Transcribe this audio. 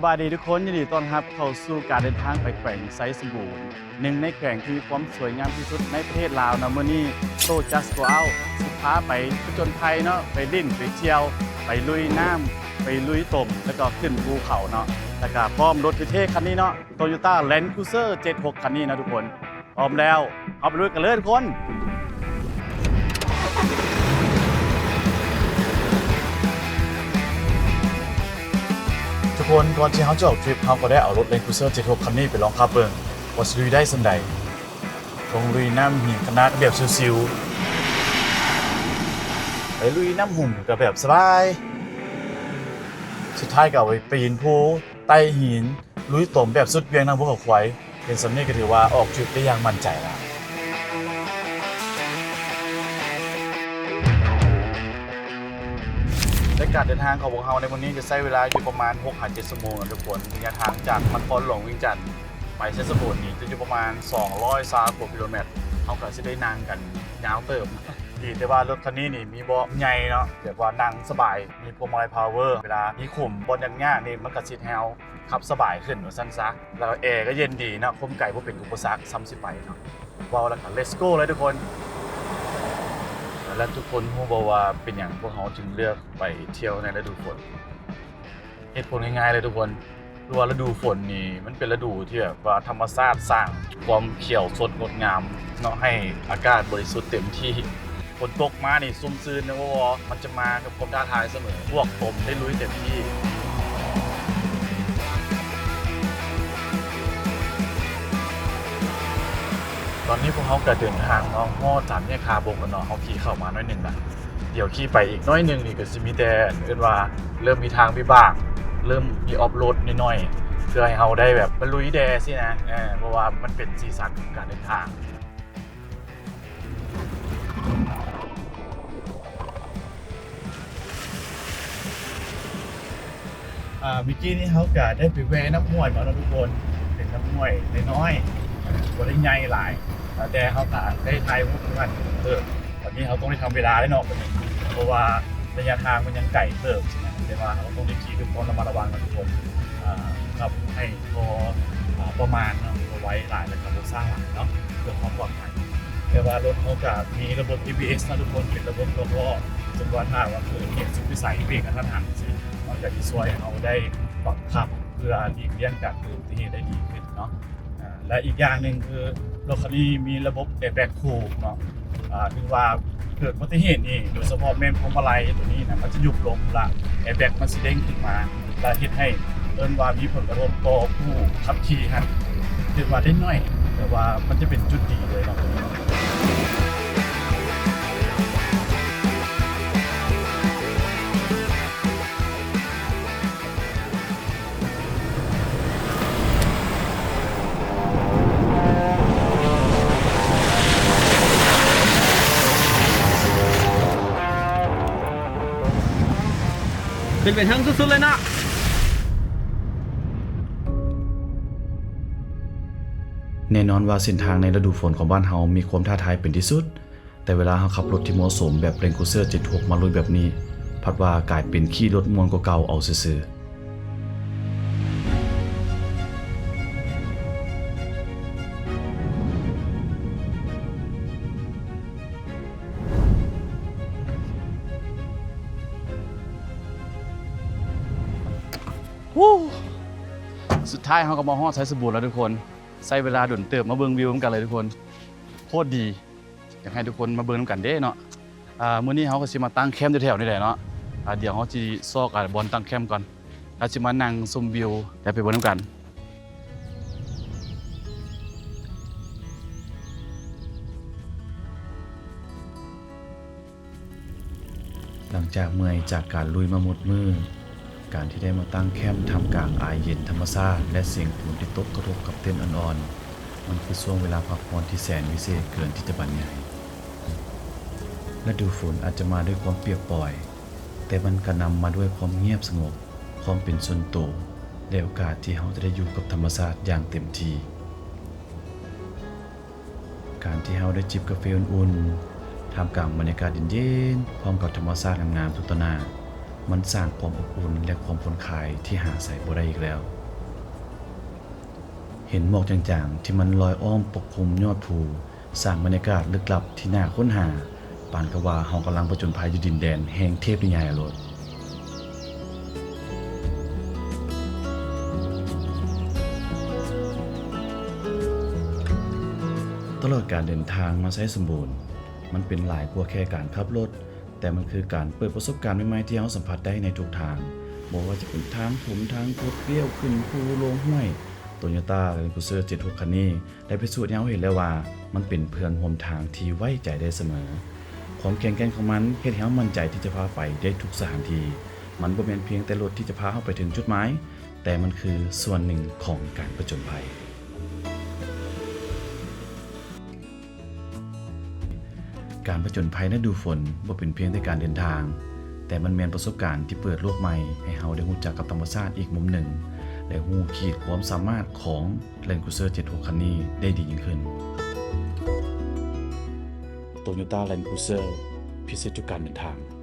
ສະບາຍດີທຸກຄົນ, ຍິນດີຕ້ອນຮັບເຂົ້າສູ່ການເດີນທາງໄປແຂວງໄຊສົມບູນ, ໜຶ່ງໃນແຂວງທີ່ມີຄວາມສວຍງາມທີ່ສຸດໃນປະເທດລາວເນາະ. ມື້ນີ້ Show Just Go Out ຊິພາໄປຜະຈົນໄພເນາະ, ໄປຫຼິ້ນ ໄປທ່ຽວ, ໄປລຸຍນ້ຳ, ໄປລຸຍຕົມ ແລ້ວກໍຂຶ້ນພູເຂົາເນາະ, ແລ້ວກໍພ້ອມລົດເທ່ໆຄັນນີ້ເນາະ. Toyota Land Cruiser ເຈັດຫົກ ຄັນນີ້ເນາະທຸກຄົນ. ພ້ອມແລ້ວ ເຮົາໄປລຸຍກັນເລີຍທຸກຄົນ. ທຸກຄົນ, ກ່ອນທີ່ເຮົາຈະອອກທຣິບ ເຮົາກໍໄດ້ເອົາລົດ Land Cruiser ເຈັດຫົກ ຄັນນີ້ໄປລອງຂັບເບິ່ງວ່າຊິລຸຍໄດ້ສ່ຳໃດ. ລົງລຸຍນ້ຳຫີນຂະໜາດແບບຊິວໆ, ໄປລຸຍນ້ຳຫຸ່ມກໍແບບສະບາຍ, ສຸດທ້າຍກໍເອົາໄປປີນພູ ໄຕ່ຫີນ ລຸຍຕົມແບບສຸດຫວ່ຽງທາງພູເຂົາຄວາຍ. ເຫັນສ່ຳນີ້ກໍຖືວ່າອອກທຣິບໄດ້ຢ່າງໝັ້ນໃຈແລ້ວ. ແລະ ການເດີນທາງຂອງພວກເຮົາໃນມື້ນີ້ຈະໃຊ້ເວລາຢູ່ປະມານຫົກຫາເຈັດຊົ່ວໂມງເນາະທຸກຄົນ. ໄລຍະທາງຈາກນະຄອນຫຼວງວຽງຈັນໄປໄຊສົມບູນນີ້ຈະຢູ່ປະມານສອງຮ້ອຍຊາວກວ່າກິໂລແມັດ. ເຮົາກໍຊິໄດ້ນັ່ງກັນຍາວເຕີບ. ດີແຕ່ວ່າລົດຄັນນີ້ນີ້ມີເບາະໃຫຍ່ເນາະ, ແບບວ່ານັ່ງສະບາຍ, ມີພວງມາໄລພາວເວີ, ເວລາມີຂຸມບ່ອນຍາກໆນີ້ ມັນກໍຊິເຮັດໃຫ້ເຮົາຂັບສະບາຍຂຶ້ນວ່າຊັ້ນຊະ. ແລ້ວແອກໍເຢັນດີເນາະ, ຄວາມໄກບໍ່ເປັນອຸປະສັກ, ສ່ຳຊິໄປເນາະ. ເວົ້າແລ້ວກໍ Let's go ເລີຍທຸກຄົນ. ແລະ ທຸກຄົນຮູ້ບໍ່ວ່າເປັນຫຍັງພວກເຮົາຈຶ່ງເລືອກໄປທ່ຽວໃນລະດູຝົນ? ເຫດຜົນງ່າຍໆເລີຍທຸກຄົນ, ຄືວ່າລະດູຝົນນີ້ມັນເປັນລະດູທີ່ແບບວ່າທຳມະຊາດສ້າງຄວາມຂຽວສົດງົດງາມເນາະ, ໃຫ້ອາກາດບໍລິສຸດເຕັມທີ່. ຝົນຕົກມານີ້ຊຸ່ມຊື່ນເນາະ, ເພາະວ່າມັນຈະມາກັບຄວາມທ້າທາຍສະເໝີ, ພວກຕົມໄດ້ລຸຍເຕັມທີ່. ຕອນນີ້ພວກເຮົາກໍເດີນທາງມາຮອດສາມແຍກທ່າບົກແລ້ວເນາະ, ເຮົາຂີ່ເຂົ້າມາໜ້ອຍໜຶ່ງລະ. ດຽວຂີ່ໄປອີກໜ້ອຍໜຶ່ງນີ້ກໍຊິມີແຕ່ ເອີ້ນວ່າເລີ່ມມີທາງວິບາກ, ເລີ່ມມີອອບໂຣດໜ້ອຍໆ ເພື່ອໃຫ້ເຮົາໄດ້ແບບມາລຸຍແດ່ຊີ້ນະ, ເພາະວ່າມັນເປັນສີສັນຂອງການເດີນທາງ. ອ່າ ເມື່ອກີ້ນີ້ເຮົາກະໄດ້ໄປແວ່ນ້ຳຫ້ວຍມາເນາະທຸກຄົນ, ເປັນນ້ຳຫ້ວຍນ້ອຍໆ ບໍ່ໄດ້ໃຫຍ່ຫຼາຍ, ແຕ່ເຮົາກະໄດ້ຖ່າຍຮູບກັນເພີ່ມ. ຕອນນີ້ເຮົາຕ້ອງໄດ້ທຳເວລາເດ້ເນາະບັດນີ້, ເພາະວ່າໄລຍະທາງມັນຍັງໄກເຕີບຊີ້ນະ, ແຕ່ວ່າເຮົາຕ້ອງໄດ້ຂີ່ດ້ວຍຄວາມລະມັດລະວັງເນາະທຸກຄົນ. ອ່າ ຂັບໃຫ້ພໍ ອ່າ ປະມານເນາະ, ບໍ່ໄວຫຼາຍ ແລ້ວກໍບໍ່ຊ້າຫຼາຍເນາະ ເພື່ອຄວາມປອດໄພ. ແຕ່ວ່າລົດເຮົາກະມີລະບົບ ເອບີເອສ ເນາະທຸກຄົນ, ເປັນລະບົບລັອກລໍ້, ເຊິ່ງວ່າຖ້າວ່າເກີດເຫດສຸດວິໄສ ເບຣກກະທັນຫັນຊີ້ ມັນກະຊິຊ່ວຍໃຫ້ເຮົາໄດ້ປັບຂັບ ເພື່ອຫຼີກລ່ຽງການເກີດອຸບັດຕິເຫດໄດ້ດີຂຶ້ນເນາະ. ອ່າ ແລະ ອີກຢ່າງໜຶ່ງຄື ລົດຄັນນີ້ມີລະບົບແອແບັກຄູ່ເນາະ, ອ່າ ຖືວ່າເກີດອຸບັດຕິເຫດນີ້ ໂດຍສະເພາະແມ່ນພວງມາໄລຕົວນີ້ນະ ມັນຈະຍຸບລົງ ລະແອແບັກມັນຊິເດ້ງຂຶ້ນມາ ລະເຮັດໃຫ້ ເອີ້ນວ່າມີຜົນກະທົບຕໍ່ຜູ້ຂັບຂີ່ຫັ້ນ ຖືວ່າເລັກນ້ອຍ, ແຕ່ວ່າມັນຈະເປັນຈຸດດີເລີຍເນາະ. ຂຶ້ນໄປເທິງສຸດໆເລີຍເນາະ. ແນ່ນອນວ່າເສັ້ນທາງໃນລະດູຝົນຂອງບ້ານເຮົາມີຄວາມທ້າທາຍເປັນທີ່ສຸດ, ແຕ່ເວລາເຮົາຂັບລົດທີ່ເໝາະສົມແບບ Land Cruiser ເຈັດຫົກ ມາລຸຍແບບນີ້ ພັດວ່າກາຍເປັນຂີ່ລົດມ່ວນກວ່າເກົ່າເອົາຊື່ໆ. ສຸດທ້າຍເຮົາກໍມາຮອດໄຊສົມບູນແລ້ວທຸກຄົນ, ໃຊ້ເວລາດົນເຕີບມາເບິ່ງວິວນຳກັນເລີຍທຸກຄົນ, ໂຄດດີ. ຢາກໃຫ້ທຸກຄົນມາເບິ່ງນຳກັນເດ້ເນາະ. ອ່າ ມື້ນີ້ເຮົາກໍຊິມາຕັ້ງແຄມຢູ່ແຖວນີ້ແຫຼະເນາະ. ອ່າ ດຽວເຮົາຊິຊອກ ອ່າ ບ່ອນຕັ້ງແຄມກ່ອນ ແລ້ວຊິມານັ່ງຊົມວິວ ແລ້ວໄປເບິ່ງນຳກັນ. ຫຼັງຈາກເມື່ອຍຈາກການລຸຍມາໝົດມື້, ການທີ່ໄດ້ມາຕັ້ງແຄມທ່າມກາງອາຍເຢັນທຳມະຊາດ ແລະ ສຽງຝົນທີ່ຕົກກະທົບກັບເຕັນອ່ອນໆ, ມັນຄືຊ່ວງເວລາພັກຜ່ອນທີ່ແສນວິເສດເກີນທີ່ຈະບັນຍາຍ. ລະດູຝົນອາດຈະມາດ້ວຍຄວາມປຽກປອຍ, ແຕ່ມັນກະນຳມາດ້ວຍຄວາມງຽບສະຫງົບ, ຄວາມເປັນສ່ວນໂຕ ແລະ ໂອກາດທີ່ເຮົາຈະໄດ້ຢູ່ກັບທຳມະຊາດຢ່າງເຕັມທີ່. ການທີ່ເຮົາໄດ້ຈິບກາເຟອຸ່ນໆ ທ່າມກາງບັນຍາກາດເຢັນໆ ພ້ອມກັບທຳມະຊາດງາມໆ ທຸກຕໍ່ໜ້າ, ມັນສ້າງຄວາມອົບອຸ່ນ ແລະ ຄວາມຜ່ອນຄາຍທີ່ຫາໃສບໍ່ໄດ້ອີກແລ້ວ. ເຫັນໝອກຈາງໆທີ່ມັນລອຍອ້ອມປົກຄຸມຍອດພູ ສ້າງບັນຍາກາດລຶກລັບທີ່ໜ້າຄົ້ນຫາ, ປານກັບວ່າເຮົາກຳລັງຜະຈົນໄພຢູ່ດິນແດນແຫ່ງເທບນິຍາຍໂລດ. ຕະຫຼອດການເດີນທາງມາໄຊສົມບູນ, ມັນເປັນຫຼາຍກວ່າແຄ່ການຂັບລົດ, ແຕ່ມັນຄືການເປີດປະສົບການໃໝ່ໆທີ່ເຮົາສຳຜັດໄດ້ໃນທຸກທາງ, ບໍ່ວ່າຈະເປັນທາງຂຸມ, ທາງຄົດ, ລ້ຽວຂຶ້ນພູ, ລົງຫ້ວຍ. ໂຕໂຍຕ້າ ແລນຄຣູເຊີ ເຈັດຫົກ ຄັນນີ້ ໄດ້ພິສູດໃຫ້ເຮົາເຫັນແລ້ວວ່າ ມັນເປັນເພື່ອນຮ່ວມທາງທີ່ໄວ້ໃຈໄດ້ສະເໝີ. ຄວາມແຂງແກ່ນຂອງມັນເຮັດໃຫ້ເຮົາໝັ້ນໃຈທີ່ຈະພາໄປໄດ້ທຸກສະຖານທີ່. ມັນບໍ່ແມ່ນພຽງແຕ່ລົດທີ່ຈະພາເຮົາໄປເຖິງຈຸດໝາຍ, ແຕ່ມັນຄືສ່ວນໜຶ່ງຂອງການຜະຈົນໄພ. ການຜະຈົນໄພໃນລະດູຝົນບໍ່ເປັນພຽງແຕ່ການເດີນທາງ, ແຕ່ມັນແມ່ນປະສົບການທີ່ເປີດໂລກໃໝ່ໃຫ້ເຮົາໄດ້ຮູ້ຈັກກັບທຳມະຊາດອີກມຸມໜຶ່ງ ແລະ ຮູ້ຂີດຄວາມສາມາດຂອງ Land Cruiser ເຈັດຫົກ ຄັນນີ້ໄດ້ດີຍິ່ງຂຶ້ນ. Toyota Land Cruiser ພິເສດທຸກການເດີນທາງ.